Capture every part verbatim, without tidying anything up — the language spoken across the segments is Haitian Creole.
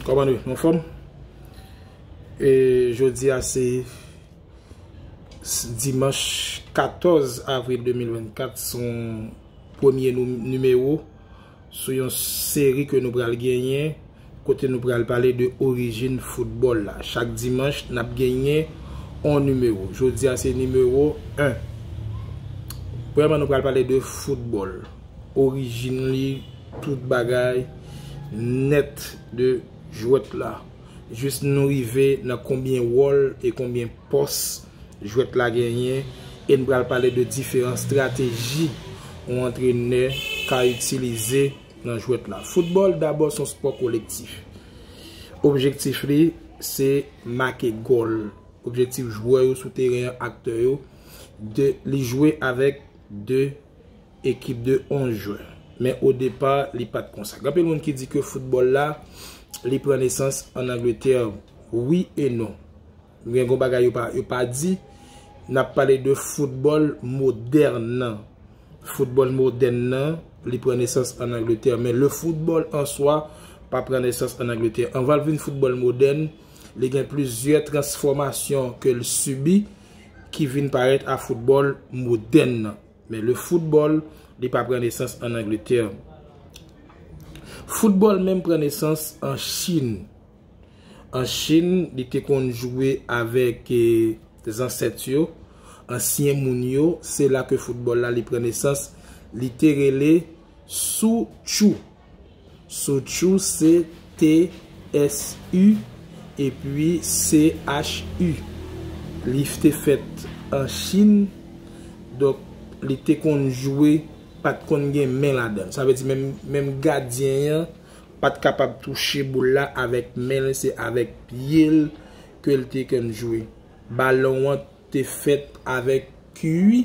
Kòman nou, nou anfòm? E jodi a se s- dimanch katòz avril de mil vennkat, se yon premye nou- nimewo sou yon seri ke nou pral genyen, kote nou pral pale de orijin foutbòl la. Chak dimanch, n ap genyen yon nimewo. Jodi a se nimewo en. Premyèman, nou pral pale de foutbòl. Orijin li, tout bagay nèt de jwèt la. Jis nou rive nan konbyen wòl e konbyen pòs jwèt la genyen, e n pral pale de diferan estrateji yon antrenè ka itilize nan jwèt la. Foutbòl dabò se yon spò kolektif. Objektif li se make gòl. Objektif jwè yo sou teren an, aktè yo, de li jwe avèk de ekip de onz jwè. Men o depa, li pa t konsa. Gen anpil moun ki di ke foutbòl la, li pran nesans ann Angletè. Wi e non. Gen gon bagay yo pa, yo pa di. N ap pale de foutbòl modèn nan. Foutbòl modèn nan, li pran nesans ann Angletè. Men le football en soi pa pran nesans ann Angletè. Anvan l vin foutbòl modèn, li gen plizyè transfòmasyon ke l sibi ki vin parèt a foutbòl modèn nan. Men le football, li pa pran nesans ann Angletè. Foutbòl menm pran nesans an Chin. An Chin, li te konn jwe avèk, eh, zansèt yo, ansyen moun yo. Se la ke foutbòl la, li pran nesans. Li te rele Su Chu. Su Chu se T S U epi C H U. Li te fèt an Chin. Donk, li te konn jwe, pa t konn gen men ladan l. Sa vle di menm, menm gadyen an pa t kapab touche boul la avèk men l, se avèk pye l ke l te konn jwe. Balon an te fèt avèk kwi,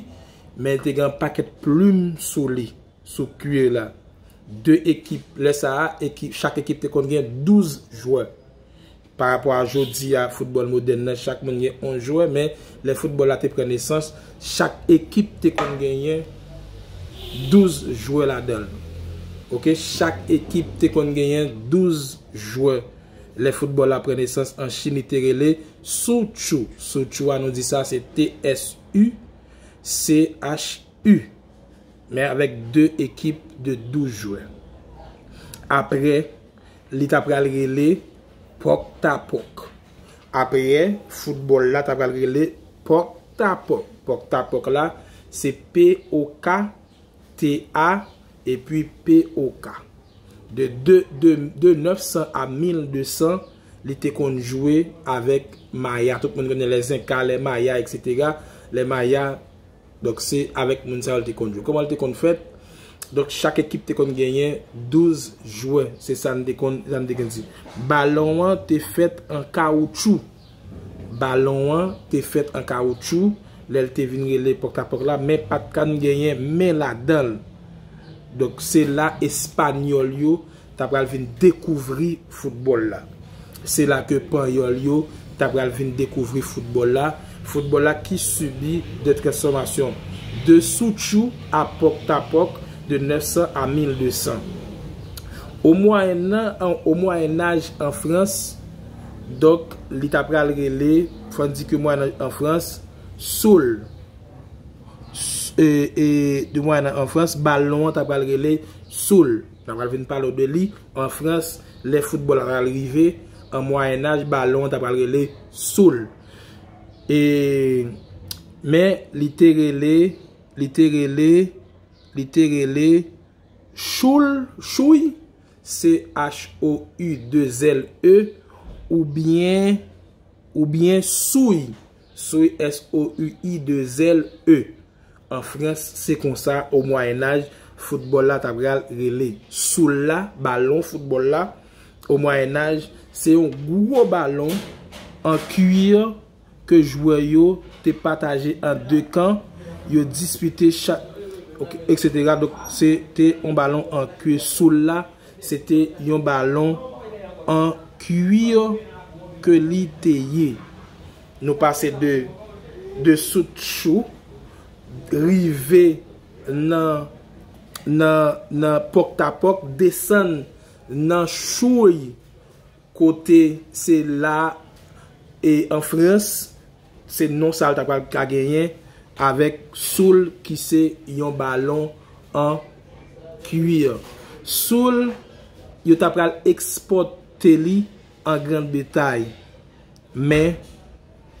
men te gen yon pakèt plim sou li, sou kwi la. De ekip, lè sa a, ekip, chak ekip te konn gen douz jwè. Pa rapò a jodi a, foutbòl modèn nan, chak moun gen onz jwè, men lè foutbòl la te pran nesans, chak ekip te konn genyen douz jwè ladan l. Oke, chak ekip te konn genyen douz jwè. Lè foutbòl la pran nesans an Chin, li te rele Su Chu. Su Chu a, nou di sa, se T S U C H U. Men avèk de ekip de douz jwè. Apre, li ta pral rele Pòktapòk. Apre, foutbòl la ta pral rele Pòktapòk. Pòktapòk la, se P O K T A epi P O K. De, de, de, de nèf san a mil de san, li te konn jwe avèk Maya. Tout moun konnen lè Zenka, lè Maya, etsetera. Lè Maya, donk, se avèk moun sa yo l te konn jwe. Kòman l te konn fèt? Donk, chak ekip te konn genyen douz jwè. Se sa n te konn, sa n te konn di. Balon an te fèt an kawoutchou. Balon an te fèt an kawoutchou lè l te vin rele Pòktapòk la, men pa t konn genyen men ladan l. Donk, se la Espanyòl yo ta pral vin dekouvri foutbòl la. Se la ke Panyòl yo ta pral vin dekouvri foutbòl la. Foutbòl la ki sibi de transfòmasyon de Su Chu a Pòktapòk de nèf san a mil de san. O Mwayen nan, an, o Mwayen Aj an Frans, donk, li ta pral rele, fò n di ke Mwayen Aj an Frans, soul. S- e, e, de Mwayen Aj an Frans, balon an ta pral rele soul. N a pral vin pale w de li. An Frans, lè foutbòl la pral rive, an Mwayen Aj, balon an ta pral rele soul. E, men, li te rele, li te rele, li te rele Choul, Chouy, C H O U deux L E, oubyen, oubyen Souy, Souy, S O U I deux L E. An Frans, se konsa, o Mwayen Aj, foutbòl la ta pral rele. Soul la, balon foutbòl la, o Mwayen Aj, se yon gwo balon an kwi ke jwè yo te pataje an de kan, yo dispite chak, ok, etsetera. Donk, se te yon balon an kwi. Soul la, se te yon balon an kwi ke li te ye. Nou pase de, de Su Chu, rive nan, nan, nan Pòktapòk, desann nan Chouy, kote se la e an Frans, se non sa l ta pral ka genyen avèk Soul ki se yon balon an kwi. Soul, yo ta pral ekspòte li an Grann Bretay. Men,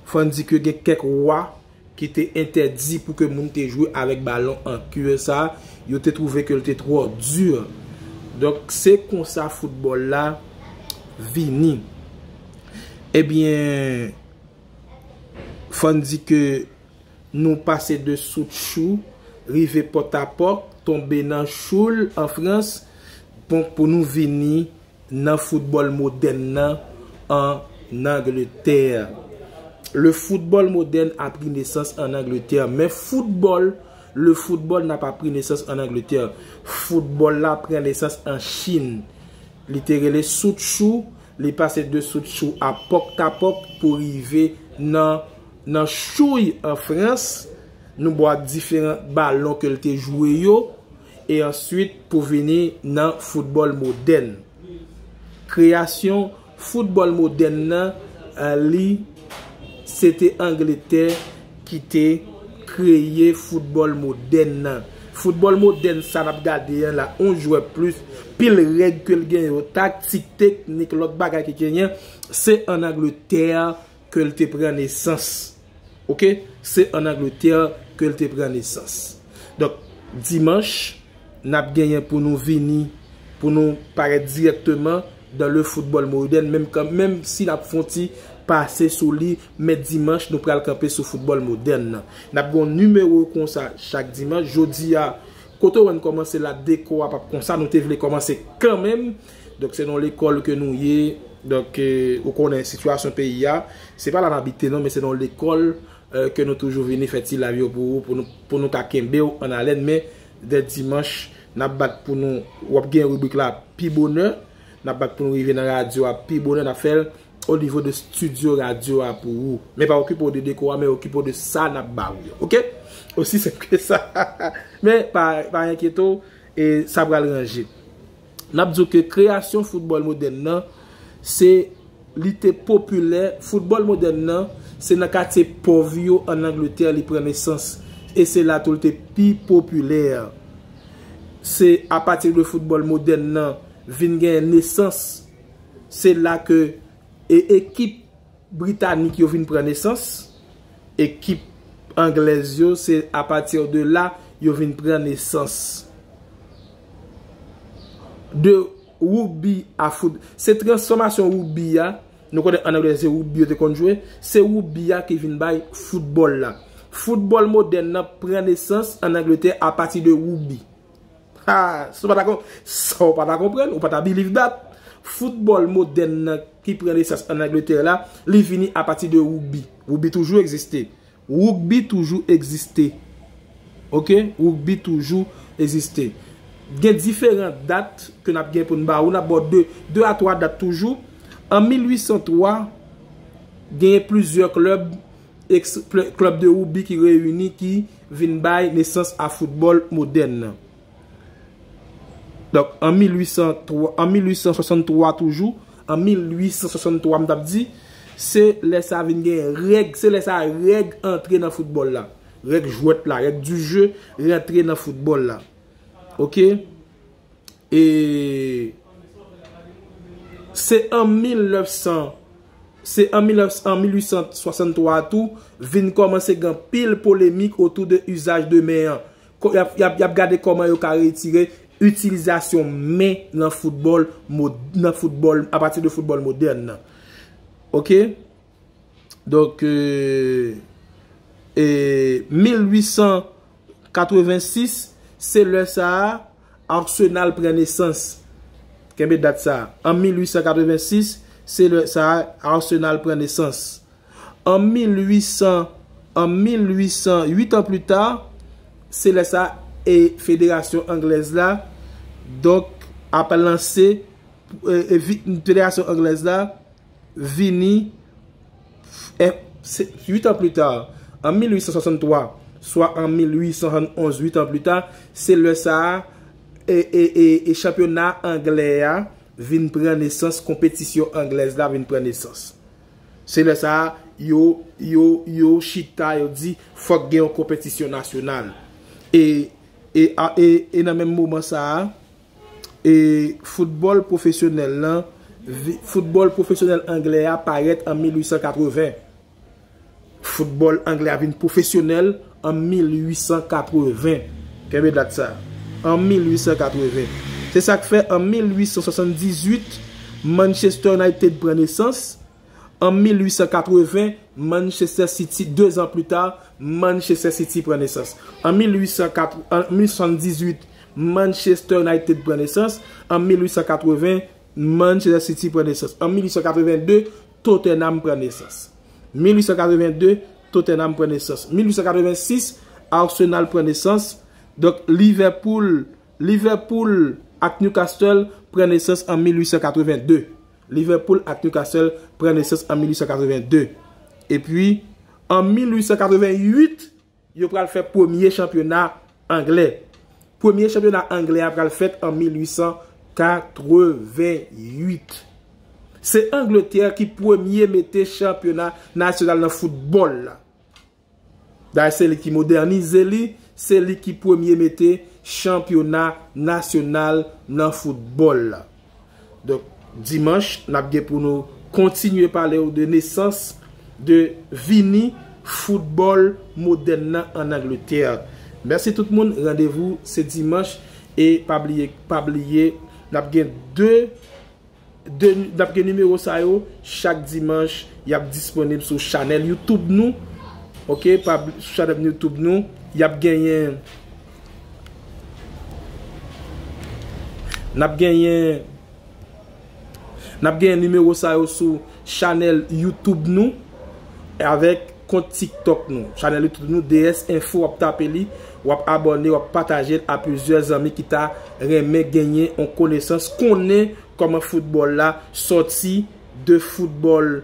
fò n di ke gen kèk wa ki te entèdi pou ke moun te jwe avèk balon an kwi sa, yo te twouve ke l te twò di. Donk, se konsa foutbòl la vini. Ebyen, fò n di ke nou pase de Soutchou, rive Pòtapòk, tonbe nan Choul an Frans, bon, pou nou vini nan foutbòl modèn nan an Angletè. Le football moderne a pris naissance en Angleterre, men foutbòl, le football n'a pas pris naissance en Angleterre. Foutbòl la pran nesans an Chin. Li te rele Soutchou, li pase de Soutchou a Pòtapòk pou rive nan, nan Chouy an Frans. Nou bwè diferan balon ke l te jwe yo, e answit pou vini nan foutbòl modèn. Kreyasyon foutbòl modèn nan, eh, li, se te Angletè ki te kreye foutbòl modèn nan. Foutbòl modèn sa n ap gade an la, on jwè plis, pil règ ke l gen yo, taktik, teknik, lòt bagay ki genyen, se an Angletè ke l te pran nesans. Oke? Se an Angletè ke l te pran nesans. Donk, dimanch, n ap genyen pou nou vini, pou nou parèt dirèkteman dans le football moderne, menm kan, menm si n ap fè yon ti pase sou li, men dimanch, nou pral kanpe sou foutbòl modèn nan. N ap gen yon nimewo konsa chak dimanch. Jodi a, kote w wè n kòmanse la, dekò a p ap konsa, nou te vle kòmanse kanmenm. Donk, se nan lekòl ke nou ye. Donk, eh, ou konnen sitiyasyon peyi a. Se pa la n abite non, men se nan lekòl, eh, ke nou toujou vini fè ti live yo pou ou, pou nou, pou nou ka kenbe w an alèn. Men, dè dimanch, n ap bat pou nou, w ap gen ribrik la pi bonè. N ap bat pou nou rive nan radyo a pi bonè, n ap fè l o nivo de estidyo radyo a pou ou. Men pa okipe w de dekò a, men okipe w de sa n ap ba ou yo. Oke? Osi senp ke sa. Men pa, pa enkyete w, e sa pral ranje. N ap di w ke kreyasyon foutbòl modèn nan, se, li te popilè, foutbòl modèn nan, se nan katye pòv yo an Angletè li pran nesans, e se la tou l te pi popilè. Se apati de foutbòl modèn nan vin gen nesans, se la ke, e, ekip britanik yo vin pran nesans, ekip anglèz yo, se apati de la yo vin pran nesans. De wougbi a fout-, se transfòmasyon wougbi a, nou konnen an anglè se wougbi yo te konn jwe, se wougbi a ki vin bay foutbòl la. Foutbòl modèn nan pran nesans an Angletè apati de wougbi. Ha, sa w pa ta kon-, sa w pa ta konprann, ou pa ta believe that. Foutbòl modèn nan ki pran nesans an Angletè la, li vini apati de wougbi. Wougbi toujou egziste. Wougbi toujou egziste. Oke? Wougbi toujou egziste. Gen diferan dat ke n ap gen pou n ba ou. N ap ba w de, de a twa dat toujou. An mil uit san twa, genyen plizyè klèb, eks-, klèb de wougbi ki reyini, ki vin bay nesans a foutbòl modèn nan. Donk, an mil uit san twa, an mil uit san swasanntwa toujou, an mil uit san swasanntwa, m t ap di, se lè sa vin gen règ, se lè sa règ antre nan foutbòl la. Règ jwèt la, règ du jeu rantre nan foutbòl la. Oke? E se an mil nèf san, se an mil nèf, an mil uit san swasanntwa tou, vin kòmanse gen anpil polemik otou de izaj de men an. Ko-, y ap, y ap, y ap gade kòman yo ka retire itilizasyon men nan foutbòl mo-, nan foutbòl, apati de foutbòl modèn nan. Oke? Donk, euh, e mil uit san katrevensis, se lè sa a, Arsenal pran nesans. Kenbe dat sa a. An mil uit san katrevensis, se lè sa a, Arsenal pran nesans. An mil uit san, an mil uit san, uit an pli ta, se lè sa, e federasyon anglèz la, donk, ap lanse, e, e vi-, federasyon anglèz la vini, e, se, uit an pli ta, an mil uit san swasanntwa, swa an mil uit san swasannonz, uit an pli ta, se lè sa a, e, e, e, e chanpyona anglè a, vin pran nesans, konpetisyon anglèz la vin pran nesans. Se lè sa a, yo, yo, yo chita, yo di, fòk gen yon konpetisyon nasyonal. E, e, a, e, e nan menm moman sa a, e foutbòl pwofesyonèl lan, vi- foutbòl pwofesyonèl anglè a parèt an mil wi san katreven. Foutbòl anglè a vin pwofesyonèl an mil wi san katreven. Kenbe dat sa. An mil wi san katreven. Se sa k fè an mil wi san swasanndizuit, Manchester United pran nesans. An mil wi san katreven, Manchester City, de zan pli ta, Manchester City pran nesans. An mil wi san katreven, an mil wi san swasanndizuit, Manchester United pran nesans. An mil wi san katreven, Manchester City pran nesans. An mil wi san katreven de, Tottenham pran nesans. Mil wi san katreven de, Tottenham pran nesans. Mil wi san katreven sis, Arsenal pran nesans. Donk, Liverpool, Liverpool ak Newcastle pran nesans an mil wi san katreven de. Liverpool ak Newcastle pran nesans an mil wi san katreven de. Epi, an mil wi san katreven uit, yo pral fè premye chanpyona anglè. Premye chanpyona anglè a pral fèt an mil wi san katreven uit. Se Angletè ki premye mete chanpyona nasyonal nan foutbòl la. Dayè, se li ki modènize li, se li ki premye mete chanpyona nasyonal nan foutbòl la. Donk, dimanch, n ap gen pou nou kontinye pale w de nesans, de vini foutbòl modèn nan ann Angletè. Mèsi tout moun, randevou se dimanch, e pa bliye, pa bliye, n ap gen de, de, n ap gen nimewo sa yo chak dimanch, y ap disponib sou chanèl YouTube nou. Ok, pa bl- sou chanèl YouTube nou, y ap genyen, n ap genyen N ap genyen nimewo sa yo sou chanèl YouTube nou avèk kont TikTok nou. Chanèl YouTube nou, D S Info, w ap tape li, w ap abòne, w ap pataje l a plizyè zanmi ki ta renmen genyen yon konesans, konnen kòman foutbòl la sòti de foutbòl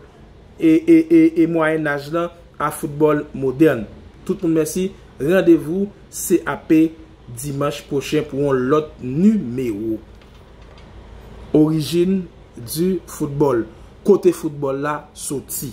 e, e, e, e Mwayen Aj lan a foutbòl modèn. Tout moun mèsi. Randevou C A P dimanch pwochen pou yon lòt nimewo. Origine du football. Kote foutbòl la soti.